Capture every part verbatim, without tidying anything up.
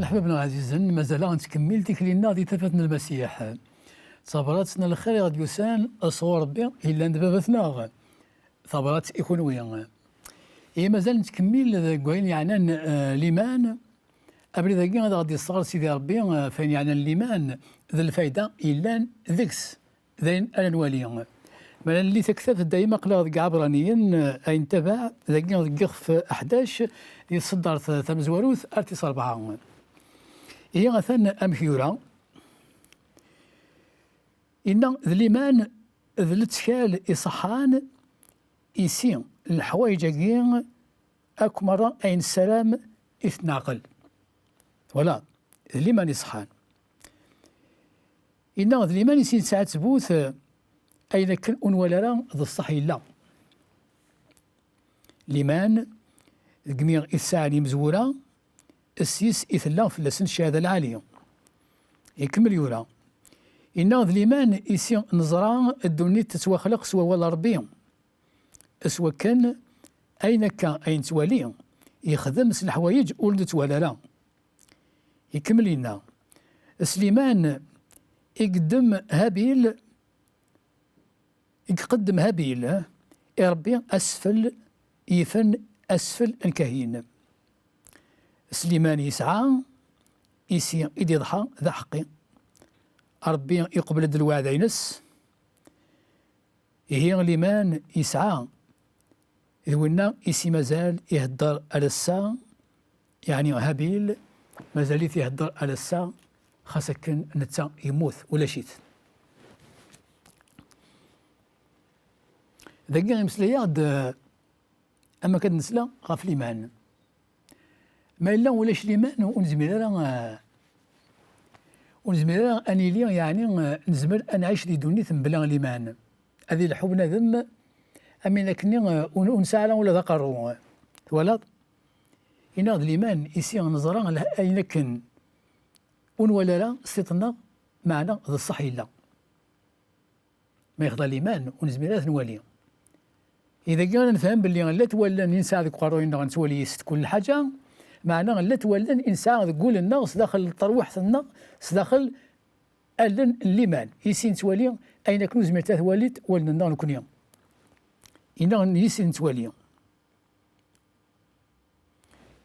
Ḥbab-nneɣ ɛzizen, mazal-aɣ nettkemmil tikli-nneɣ di tafat n Lmasiḥ. D tabrat n lxir i ɣ-d-yusan sɣur Ṛebbi yellan d Baba-tneɣ. Tabrat i kunwi. Ihi mazal nettkemmil deg wayen yeɛnan, eh, liman. Abrid-agi ad aɣ-d-yesɣer Sidi Ṛebbi, eh, f wayen yeɛnan liman d lfayda yellan deg-s. D ayen ara nwali. Mi ara nelli taktabt, dayem aql-aɣ deg Iɛebṛaniyen, eh, ayen tabaɛ, dagi deg ixef ḥdac, di tseddart tamezwarut ar tis ṛebɛa. Ihi atan amek yura. Inna d liman d lettkal iṣeḥḥan i si leḥwayeǧ-agi akk merra ay nessaram i t-neɛqel. Twalaḍ? D liman iṣeḥḥan. Inna d liman i si nesɛa ttbut, eh, ayen akken ur nwala ara d ṣṣeḥ yella. Liman, deg mi i t-sɛan yimezwura, s yis i tella fell-asen cchada lɛali. Ikemmel yura. Inna d liman i si neẓra ddunit tettwaxleq s wawal n Ṛebbi, s wakken ayen akka ay nettwali yexdem s leḥwayeǧ ur nettwali ara. Ikemmel inna, s liman i yeddem Habil, i iqeddem Habil i Ṛebbi asfel, yifen asfel n Kahin. S liman yesɛa, i si i d-iḍḥa d aḥeqqi. Ṛebbi iqbel-d lweɛda-ines. Ihi liman yesɛa, d winna i si mazal ihedder ar ass-a, yeɛni Habil mazal-it ihedder ar ass-a, xas akken netta yemmut, ulac-it. Dagi imeslay-aɣ-d, eh, am akka d-nesla ɣef liman. Ma yella ulac liman, ur nezmir ara, eh, ur nezmir ara ad nili, yeɛni, eh, nezmer ad nɛic di ddunit mebla liman. Ad ileḥḥu bnadem am win akkenni, eh, ur, ur nesɛi ara ula d aqerru. Twalaḍ? Inna d liman i si neẓra leh-, ayen akken ur nwala ara s tiṭ-nneɣ, meɛna d ṣṣeḥ yella. Ma yexḍa liman, ur nezmir ara ad t-nwali. I dagi ara nefhem belli llant wallen i nesɛa deg uqerruy-nneɣ nettwali yis-s kul lḥaǧa, meɛna llant wallen i nesɛa deg wul-nneɣ, sdaxel n terwiḥt-nneɣ, sdaxel allen n liman, i si nettwali ayen akken ur zmirt ad t-walit wallen-nneɣ nekni. Inna i si nettwali.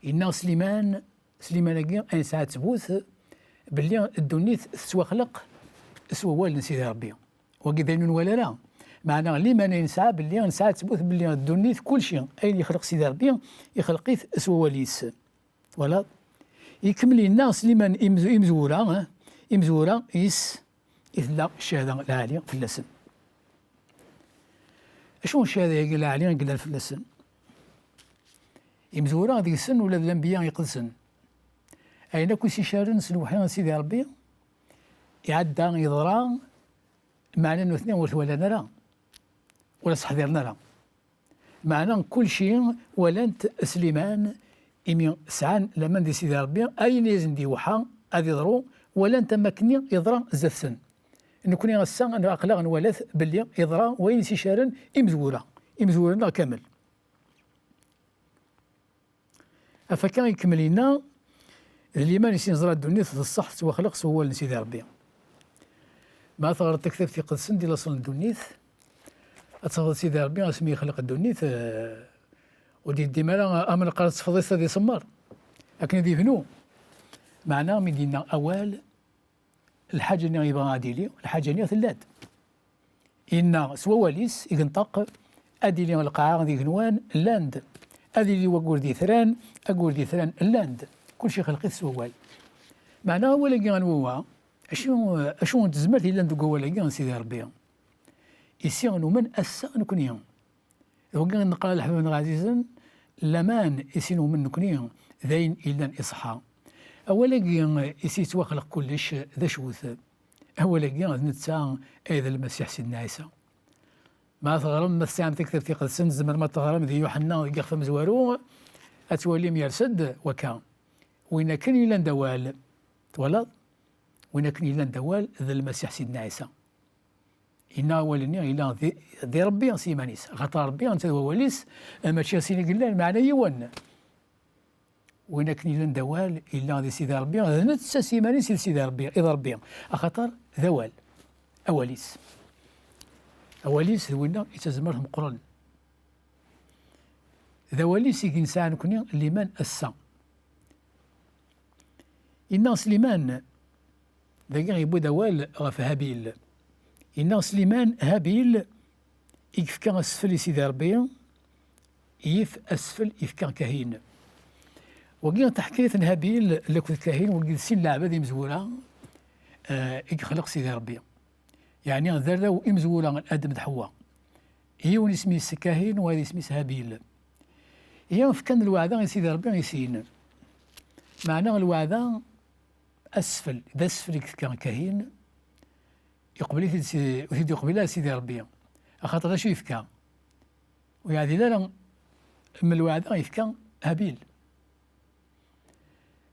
Inna Sliman, Sliman-agi ay nesɛa ttbut belli ddunit tettwaxleq s wawal n Sidi Ṛebbi. Wagi d ayen ur nwala ara. Meɛna liman ay nesɛa belli nesɛa ttbut belli ddunit, kulci ayen yexleq Sidi Ṛebbi, ixleq-it s wawal-is. Twalaḍ? Ikemmel inna Sliman imez-, imezwura, eh, imezwura-is i tella cchada lɛali fell-asen. Acu n cchada-agi lɛali i yellan fell-asen? Imezwura deg-sen ula d lanbiya iqedsen. Ayen akk i s-icaren s lewḥi n Sidi Ṛebbi, iɛedda, yeḍra, meɛna nutni ur t-walan ara, ur as-ḥdiren ara. Meɛna kulci walan-t Sliman, imi sɛan laman di Sidi Ṛebbi, ayen i asen-d-iwḥa ad iḍru, walan-t am wakken yeḍra zdat-sen. Nekni ass-a, aql-aɣ nwala-t belli yeḍra wayen i s-icaren imezwura, imezwura-nneɣ kamel. Af akka ikemmel inna, d liman i s-neẓra ddunit d ṣṣeḥ tettwaxleq s wawal n Sidi Ṛebbi. Ma teɣreḍ taktabt iqedsen di laṣel n ddunit, ad tafeḍ Sidi Ṛebbi asmi yexleq ddunit, eh, ur d-yeddim ara am neqqar d tefḍist ad iṣemmer, akken ad yebnu. Meɛna mi d-yenna awal, lḥaǧa-nni yebɣa ad d-tili, lḥaǧa-nni tella-d. Yenna s wawal-is, igenṭeq, ad d-tili lqaɛa d igenwan, llan-d. Ad yili waggur d itran, aggur d itran, llan-d. Kulci ixleq-it s wawal. Meɛna awal-agi anwa wa? Acu, acu n tezmert yellan deg wawal-agi n Sidi Ṛebbi? I si numen ass-a nekni. D wagi i neqqar, leḥbab-nneɣ ɛzizen, laman i si numen nekni d ayen yellan iṣeḥḥa. Awal-agi i si yettwaxleq kullec d acu-t? Awal-agi d netta ay d Lmasiḥ Sidna Ɛisa. Ma teɣrem, ma tesɛam taktabt iqedsen, tzemrem ad teɣrem di Yuḥenna deg ixef amezwaru, ad twalim yers-d wakka. Win akken yellan d awal, twalaḍ? Win akken yellan d awal d Lmasiḥ Sidna Ɛisa. Yenna awal-nni yella di, di Ṛebbi s yiman-is. Axaṭer Ṛebbi netta d wawal-is, mačči sin i yellan, meɛna yiwen. Win akken yellan d awal, yella di Sidi Ṛebbi, d netta s yiman-is i d Sidi Ṛebbi, i d Ṛebbi, axaṭer d awal, awal-is. Awal-is d winna i d tazmert meqqren. D awal-is i g-nesɛa nekni liman ass-a. Inna Sliman, dagi yewwi-d awal ɣef Habil. Inna Sliman, Habil i yefka asfel i Sidi Ṛebbi, yif asfel yefka Kahin. Wagi taḥkayt n Habil akked Kahin, wagi d sin leɛbad imezwura, eh, i yexleq Sidi Ṛebbi. Yeɛni d arraw imezwura n Adem d Ḥewwa. Yiwen isem-is Kahin, wayeḍ isem-is Habil. Ihi fkan lweɛda i Sidi Ṛebbi i sin. Meɛna lweɛda, asfel, d asfel i yefka Kahin, iqbel-it-id si-, ur t-id-iqbil ara Sidi Ṛebbi. Axaṭer d acu yefka? Ur yeɛdil ara m lweɛda yefka Habil.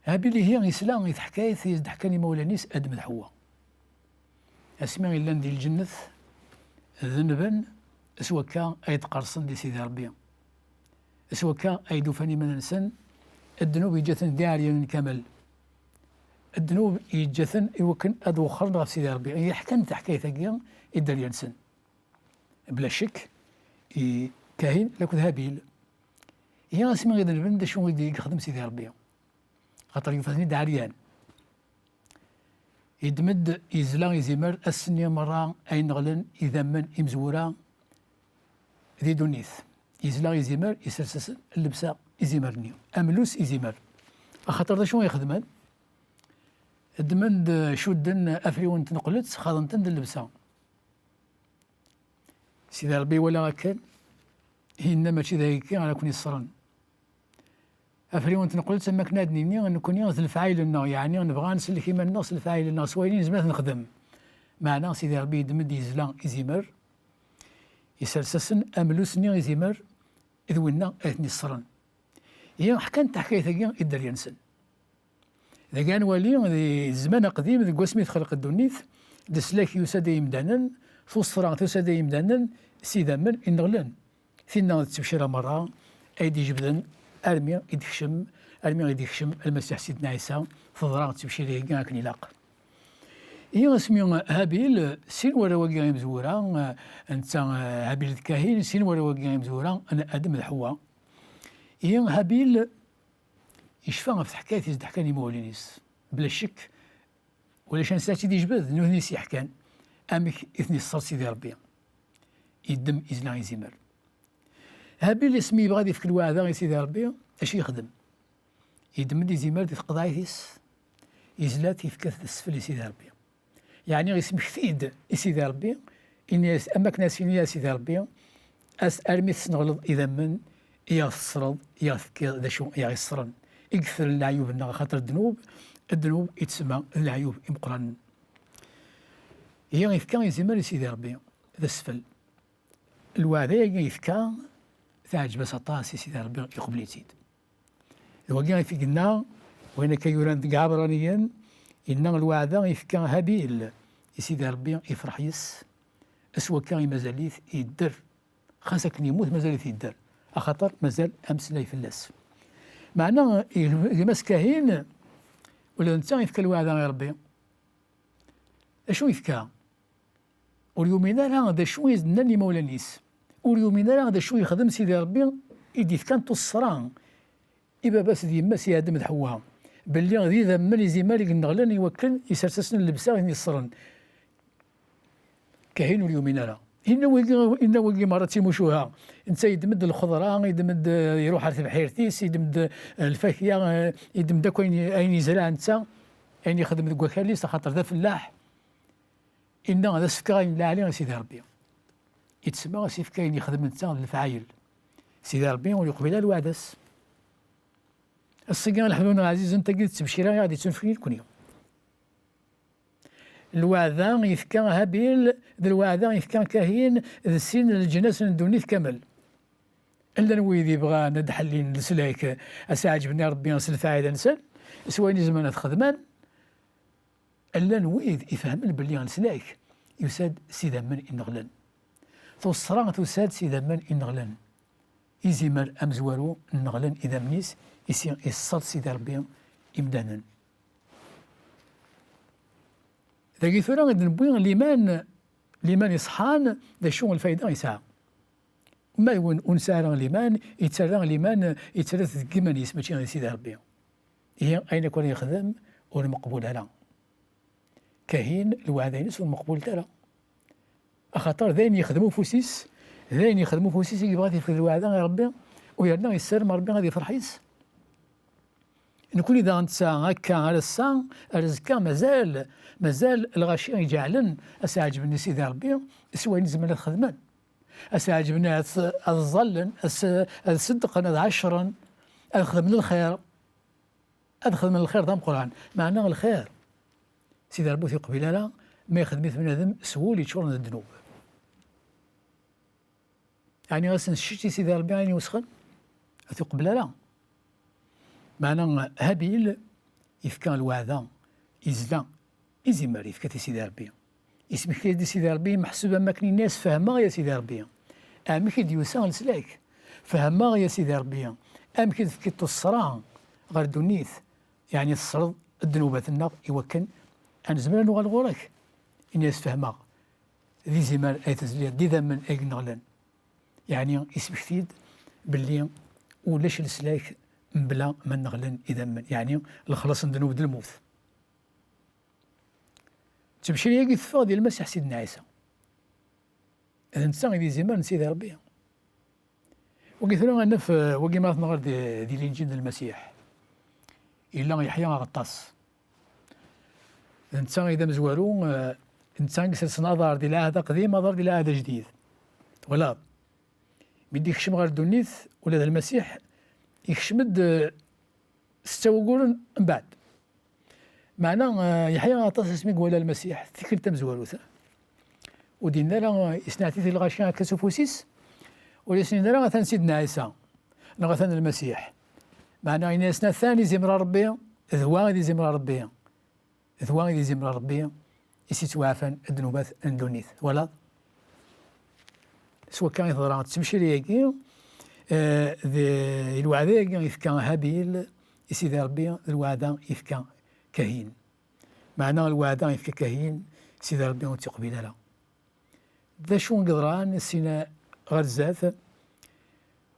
Habil ihi yesla i teḥkayt i s-d-ḥkan imawlan-is Adem d Ḥewwa. Asmi i llan di lǧennet, denben, s wakka ay d-qersen di Sidi Ṛebbi. S wakka ay d-ufan iman-nsen, ddnub yeǧǧa-ten d iɛeryanen kamel. Ddnub yeǧǧa-ten i wakken ad wexxren ɣef Sidi Ṛebbi. Ihi ḥkan taḥkayt-agi i dderya-nsen. Bla ccek, i Kahin akked Habil. Ihi asmi i denben, d acu i d-, i yexdem Sidi Ṛebbi? Xaṭer yufa-ten-id ɛeryan. Yeddem-d, yezla izimer ass-nni merra ay nneɣlen idammen imezwura di ddunit. Yezla izimer, isers-asen llebsa izimer-nni. Amlus izimer. Axaṭer d acu i xedmen? Ddmen-d, cudden afriwen n tneqlet, xaḍen-ten d llebsa. Sidi Ṛebbi iwala akken, yenna mačči d ayagi ara ken-iṣṣren. Afriwen n tneqlet, am akken ad nini, nekkni d lefɛayel-nneɣ, yeɛni nebɣa ad nsellek iman-nneɣ s lefɛayel-nneɣ, s wayen i nezmer ad t-nexdem. Meɛna Sidi Ṛebbi yeddem-d, yezla izimer, isers-asen amlus-nni izimer, d winna ay ten-iṣṣren. Ihi ḥkan taḥkayt-agi i dderya-nsen. Dagi ad nwali di zzman aqdim, deg wasmi texleq ddunit, leslak yusa-d i yimdanen, tuṣṣra tusa-d i yimdanen, s idammen inneɣlen. Tinna d ttebcira merra ay d-ijebden armi i d-tekcem, armi i d-yekcem Lmasiḥ Sidna Ɛisa, teḍra ttebcira-agi akken ilaq. Ihi asmi Habil, sin warraw-agi imezwura, netta Habil d Kahin, sin warraw-agi imezwura n Adem d Ḥewwa. Ihi Habil yecfa ɣef teḥkayt i s-d-ḥkan imawlan-is. Bla ccek, ulac ansa i tt-id-yejbed, d nutni i s-yeḥkan amek i ten-iṣṣer Sidi Ṛebbi. Yeddem, izla izimer. Habil asmi yebɣa ad yefk lweɛda i Sidi Ṛebbi, acu yexdem? Yeddem-d izimer di tqeḍɛit-is, yezla-t, yefka-t d asfel i Sidi Ṛebbi. Yeɛni yesmekti-d i Sidi Ṛebbi, ini-as, am akken as-ini a Sidi Ṛebbi, as armi tesneɣleḍ idammen i aɣ-teṣṣreḍ, i aɣ-tefkiḍ d acu i aɣ-iṣṣren, i yeffren leɛyub-nneɣ, axaṭer ddnub, ddnub i tsemma d leɛyub imeqqranen. Ihi yefka izimer i Sidi Ṛebbi, d asfel. Lweɛda-agi yefka, teɛǧeb-as aṭas i Sidi Ṛebbi, iqbel-itt-id. D wagi i t-yenna, wayen akka yuran deg Iɛebṛaniyen, yenna lweɛda yefka Habil i Sidi Ṛebbi, yefreḥ yes-s, s wakka i mazal-it yedder. Xas akken yemmut, mazal-it yedder, axaṭer mazal ameslay fell-as. Meɛna gma-s Kahin, ula d netta yefka lweɛda i Ṛebbi. D acu yefka? Ur yumin ara d acu i s-d-nnan yimawlan-is. Ur yumin ara d acu yexdem Sidi Ṛebbi i d-yefkan tuṣṣra i baba-s d yemma-s, i Adem d Ḥewwa, belli d idammen izimer i yenneɣlen i wakken isers-asen llebsa i ten-iṣṣren. Kahin ur yumin ara. Inna wigi, inna wigi merra d timucuha. Netta yeddem-d lxeḍra, yeddem-d, eh, iruḥ ar tebḥirt-is, yeddem-d, eh, lfakya, eh, yeddem-d akk ayen, ayen yezreɛ netta, ayen yexdem deg wakal-is, axaṭer d afellaḥ. Inna ad as-fkeɣ ayen lɛali i Sidi Ṛebbi. Itsemma as-ifka ayen yexdem netta d lefɛayel. Sidi Ṛebbi ur yeqbil ara lweɛda-s. Ass-agi a leḥbab-nneɣ ɛzizen, tagi d ttebcira i ɣ-d-yettunefken i nekni. Lweɛda yefka Habil, d lweɛda yefka Kahin, d sin n leǧnas n ddunit kamel. Llan wid yebɣan ad d-ḥellin leslak, a s-ɛeǧben i Ṛebbi s lefɛayel-nsen, s wayen i zemren ad t-xedmen. Llan wid ifehmen belli leslak yusa-d s idammen inneɣlen. Tuṣṣra tusa-d s idammen inneɣlen. Izimer amezwaru nneɣlen idammen-is, i si-, iṣṣer Sidi Ṛebbi imdanen. Dagi tura i d-newwi liman, liman iṣeḥḥan, d acu n lfayda yesɛa. Ma d win ur nesɛi ara liman, yettarra liman, yettarra-t deg yiman-is, mačči di Sidi Ṛebbi. Ihi, ayen akk ara yexdem, ur meqbul ara. Kahin, lweɛda-ines ur meqbulet ara. Axaṭer d ayen yexdem ufus-is, d ayen yexdem ufus-is i yebɣa ad yefk d lweɛda i Ṛebbi, u yerna yessarem Ṛebbi ad yefreḥ yis. Nekni daɣ netta akka ar ass-a, ar azekka, mazal, mazal lɣaci iǧeɛlen ad s-ɛeǧben i Sidi Ṛebbi s wayen i zemren ad xedmen. Ad s-ɛeǧben ad, ad ẓẓallen, ad s-, ad ṣeddqen, ad ɛecren, ad xedmen lxir. Ad xedmen lxir d ameqqran. Meɛna lxir, Sidi Ṛebbi ur t-yeqbil ara ma yexdem-it bnadem s wul yeččuren d ddnub. Ɛni ad sen-sečč i Sidi Ṛebbi ayen iwesxen? Ur t-yeqbel ara. Meɛna Habil yefka lweɛda, izla, izimer yefka-t i Sidi Ṛebbi. Ismekti-d i Sidi Ṛebbi, meḥsub am wakken yenna-yas: "Fehmeɣ, ya Sidi Ṛebbi, amek i d-yusa leslak. Fehmeɣ, ya Sidi Ṛebbi, amek i d-tefkiḍ ṣṣra ɣer ddunit, yeɛni tesreḍ ddnubat-nneɣ i wakken ad nezmer ad nuɣal ɣur-k." Yenna-yas: "Fehmeɣ." D izimer ay tezliḍ, d idammen ay yenneɣlen. Yeɛni ismekti-d belli ulac leslak mebla ma nneɣlen idammen, yeɛni lexlaṣ n ddnub d lmut. Ttebcira-agi teffeɣ di Lmasiḥ Sidna Ɛisa. D netta i d izimer n Sidi Ṛebbi. Wagi tura ad naf, eh, wagi ma ara t-nɣer di, di Linǧil n Lmasiḥ. Yella Yeḥya Aɣeṭṭas. D netta i d amezwaru, eh, d netta i iselsen aḍar di Lɛahd Aqdim, aḍar di Lɛahd Ajdid. Twalaḍ? Mi d-ikcem ɣer ddunit, ula d Lmasiḥ, ikcem-d, eh, setta wuguren mbeɛd. Meɛna, eh, Yeḥya Aɣeṭṭas asmi i iwala Lmasiḥ, tikkelt tamezwarut, ur d-yenni ara, eh, yesneɛti-t i lɣaci akka s ufus-is, ur yasen-yenni ara atan Sidna Ɛisa, neɣ atan Lmasiḥ. Meɛna yenna-yasen atan izimer Ṛebbi, d wa i d izimer Ṛebbi. D wa i d izimer Ṛebbi i s-yettwaɛfan ddnubat n ddunit. Twalaḍ? S wakka i teḍra ttebcira-agi, eh, d, i lweɛda-agi yefka Habil i Sidi Ṛebbi, d lweɛda yefka Kahin. Meɛna lweɛda yefka Kahin, Sidi Ṛebbi ur tt-yeqbil ara. D acu i yeḍran sina ɣer zdat?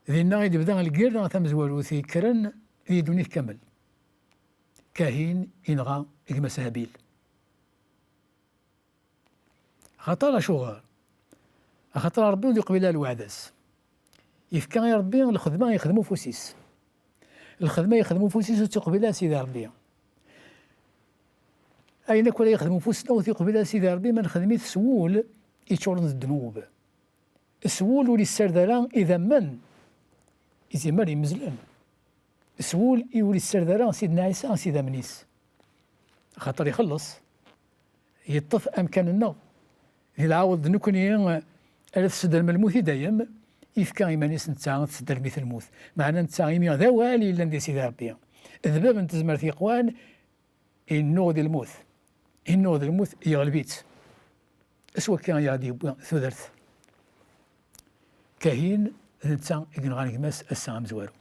Dinna i d-tebda lgirra tamezwarut yekkren di ddunit kamel. Kahin inɣa gma-s Habil. Axaṭer acuɣer? Axaṭer Ṛebbi ur yeqbil ara lweɛda-s. Yefka i Ṛebbi lxedma yexdem ufus-is. Lxedma yexdem ufus-is ur tt-yeqbil ara Sidi Ṛebbi. Ayen akk ara yexdem ufus-nneɣ ur t-yeqbil ara Sidi Ṛebbi ma nexdem-it s wul yeččuren d ddnub. S wul ur yessared ara idammen, izimer yemmezlen. S wul i ur yessared ara Sidna Ɛisa s idammen-is. Axaṭer ixelleṣ, yeṭṭef amkan-nneɣ. Di lɛawed d nekkni ara tseddrem lmut i dayem, yefka iman-is netta ad tseddrem-it lmut. Meɛna netta imi d awal yellan di Sidi Ṛebbi, d bab n tezmert yeqwan, innuɣ di lmut. Innuɣ di lmut, yeɣleb-itt. S wakka i aɣ-d-yewwi tudert. Kahin, d netta i yenɣan gma-s ass-a amezwaru.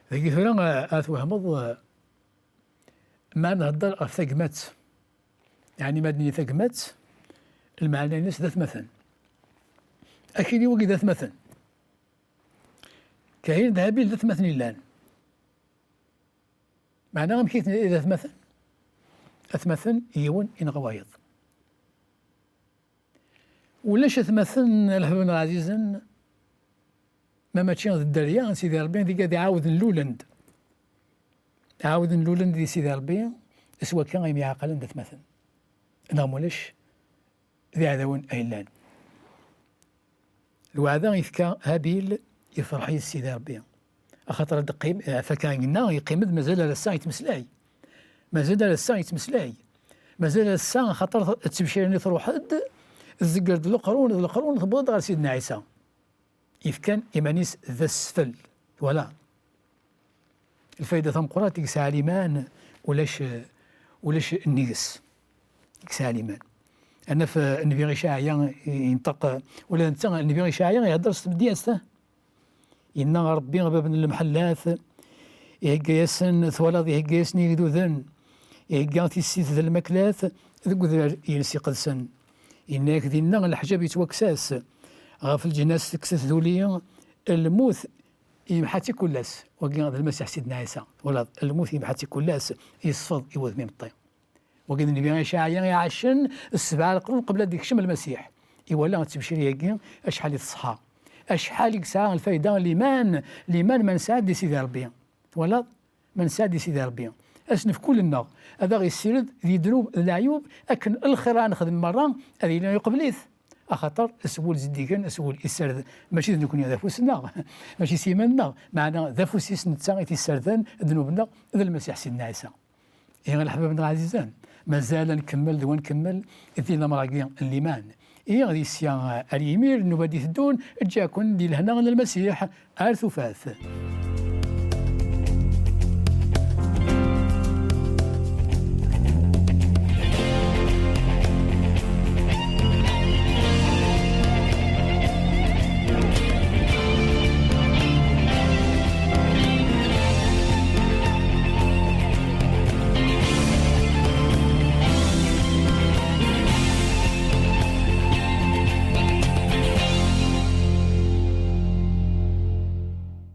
Dagi tura, a, a twehmeḍ, a, ma nhedder ɣef tagmat, yeɛni ma d-nini tagmat, lmeɛna-ines d atmaten. Akili wagi d atmaten. Kahin d Habil d atmaten i llan. Meɛna amek i ten-, i d atmaten? Atmaten, yiwen inɣa wayeḍ. Ulac atmaten, a leḥbab-nneɣ ɛzizen, ma mačči d dderya n Sidi Ṛebbi, deg ad iɛawden lulen-d. Ɛawden lulen-d di Sidi Ṛebbi, s wakka imi ɛeqlen d atmaten. Neɣ mulac, d iɛdawen ay llan. Lweɛda yefka Habil, yefreḥ yis Sidi Ṛebbi. Axaṭer ad d-qqim, eh, ɣef akka yenna, yeqqim-d mazal ar ass-a yettmeslay. Mazal ar ass-a yettmeslay. Mazal ar ass-a, axaṭer ttebcira-nni truḥ-d, tzegger-d leqrun d leqrun, tewweḍ-d ɣer Sidna Ɛisa. Yefkan iman-is d asfel. Twala? Lfayda tameqqrant i yesɛa liman, ulac, ulac nnig-s. I yesɛa liman. Ad naf, eh, Nnbi Icɛaya, eh, yenṭeq, eh, ula d netta, Nnbi Icɛaya ihedder s tmedyazt, eh? Yenna Ṛebbi, a bab n lemḥellat, Ihegga-yasen, twalaḍ, ihegga-yasen igduden, ihegga tissit d lmaklat deg udrar-ines iqedsen. Yenna-yak dinna leḥjab yettwakkes-as, ɣef lǧennas tekkes tduli, lmut yemḥa-tt-id kullas. Wagi d Lmasiḥ Sidna Ɛisa. Twalaḍ, lmut yemḥa-tt-id kullas, yesfeḍ i wudem imeṭṭi. Wagi d nnbi Icɛaya iɛacen sebɛa leqrun qbel ad d-ikcem Lmasiḥ. Iwala ttebcir-agi acḥal i teṣḥa, acḥal i yesɛa lfayda liman, liman ma nesɛa-d di Sidi Ṛebbi. Twalaḍ? Ma nesɛa-d di Sidi Ṛebbi, ad s-nefk ul-nneɣ, ad aɣ-yessired di ddnub d leɛyub, akken lxir ara nexdem merra ad yili iqbel-it. Axaṭer s wul zeddigen, s wul iserd, mačči d nekni, d afus-nneɣ, mačči s yiman-nneɣ, meɛna d afus-is netta i t-isserden ddnub-nneɣ, d Lmasiḥ Sidna Ɛisa. Ihi a leḥbab-nneɣ ɛzizen, mazal ad nkemmel d wa nkemmel di lamer-agi n liman. Ihi di sya ar yimir, nnuba d-iteddun, ǧǧa-ken di lehna n Lmasiḥ, ar tufat.